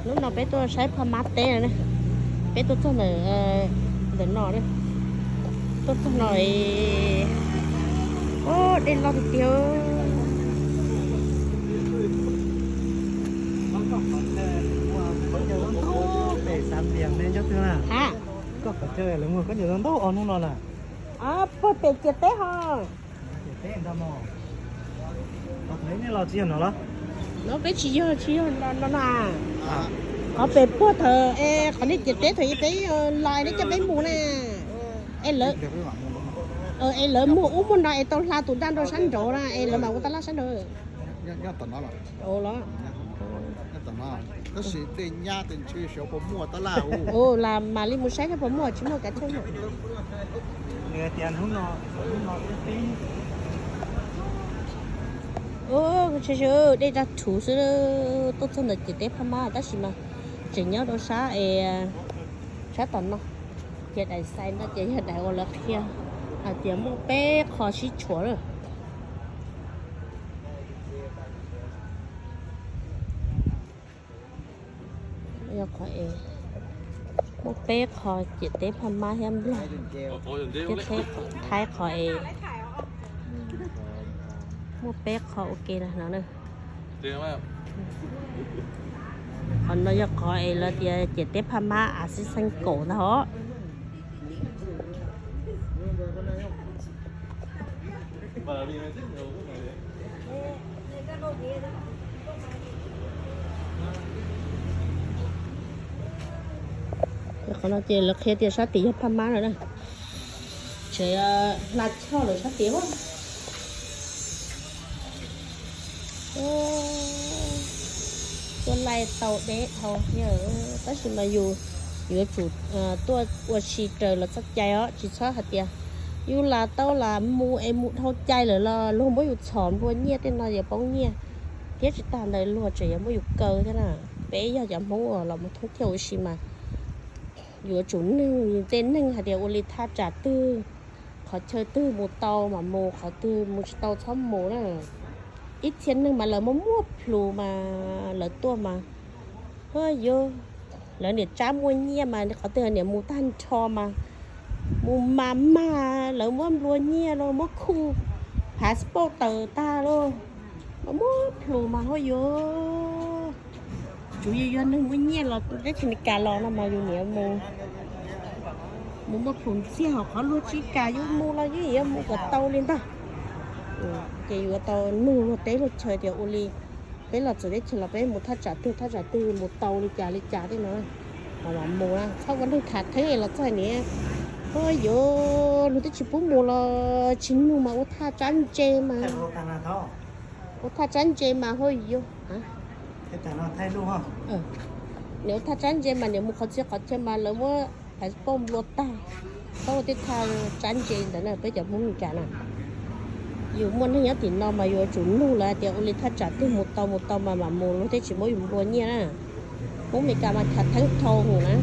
Hnub no peb tuaj saib phaj mab teb no ne, peb tuaj txog ntawm, ntawm no, tuaj txog no, dej loj tiag tiag. Koj qhov chaw lawv muag koj nyuam ntau ntau os hnub no na. Puag pem ciam teb ho. Los thaum nej los tsis yog no los? No peb tsis yog, tsis yog no no. Qhov pem puag thaum, qhov nej ciam teb thaum peb los nej coj peb mus na. Es lawv muag ub muag no es tau hla tus daj nrog sab nraud na es lawv mam ua tab laj sab nraud. Los, mam li mus saib seb puas muaj tsis muaj kav tsij. Dej daj rhuv xwb, tuaj txog ntawm ciam teb phaj mab tab sis mas tseem nyob rau sab es, sab tom no. Ces daim xais no ces yog daim uas lawv qhia hais tias muaj peb qho sib tshuam lawm. Yog qhov es muaj peb qho ciam teb phaj mab thiab nplog, thiab thaib qho es muaj peb qho ua ke no. Qhov no yog qhov es lawv tias ciam teb phaj mab a xib xeeb kaum ntag os. Qhov no ces lawv qhia tias sab tid yog phaj mab no na. Tseem hla choj lawm sab tid. Tuaj laij tau deb dhau thiab, tab sis mas yus yuav tsum tuaj ua si raws lawv txoj cai os, tsis txhob hais tias yus lam tau lam mus es mus dhau cai lawm los luag muab yus txhom nplua nyiaj tej no yuav poob nyiaj, thiab tsis tas ntawd luag tseem yuav muab yus kaw thiab na. Peb yog cov Hmoob los mus thoob thiab ua si mas yuav tsum nug tej neeg hais tias ua li thaj tsam twg, qhov chaw twg mus tau mas mus, qhov twg mus tsis tau txhob mus na. Ib txhia neeg mas lawv muaj muaj plhus mas lawv tuaj mas, huaj yuav, lawv niam tsab muaj nyiaj mas qhov twg niam mus tag nrho mas, mus mas mas lawv muab nplua nyiaj los muab khu passport tawm tag lauj, mas muaj plhus mas huaj yuav. Tsuas yog yog neeg muaj nyiaj los teb chaws Amelikas los no mas yus niam mus, mus muaj plhus ntxiag, ho qhov luag tsis kam yus mus los yeej yuav mus kom tau li ntag. Ces yuav tau nug luag teb luag chaw tias ua li, peb los txawv teb chaws los peb mus thaj tsam twg thaj tsam twg mus tau li cas li cas tej no, ho los mus na, txhob ua neeg khav theeb los txog niam, huaj yuav, luag twb tsis pub mus los tsis nug mas ua thaj tsab ntse mas, ua thaj tsab ntse mas huaj yuav. Niam ua thaj tsab ntse mas niam mus qhov txhia qhov chaw mas lawv muab passport nplua tag, txhob ua tej thaj tsab ntse ntawd na peb cov Hmoob Meskas na. Yus muaj neeg nyob tim no mas yuav tsum nug lawv hais tias ua li thaj tsam twg mus tau mus tau mas mam mus, luag thiaj tsis muab yus nplua nyiaj na. Hmoob Meskas mas khav theeb dhau hwv na.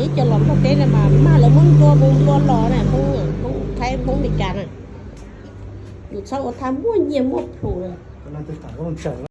Ib co los Nplog teb no mas mag lawv muab nplua mus nplua los na, Hmoob Thaib Hmoob Meskas na. Yus txhob ua thaj muaj nyiaj muaj plhus na.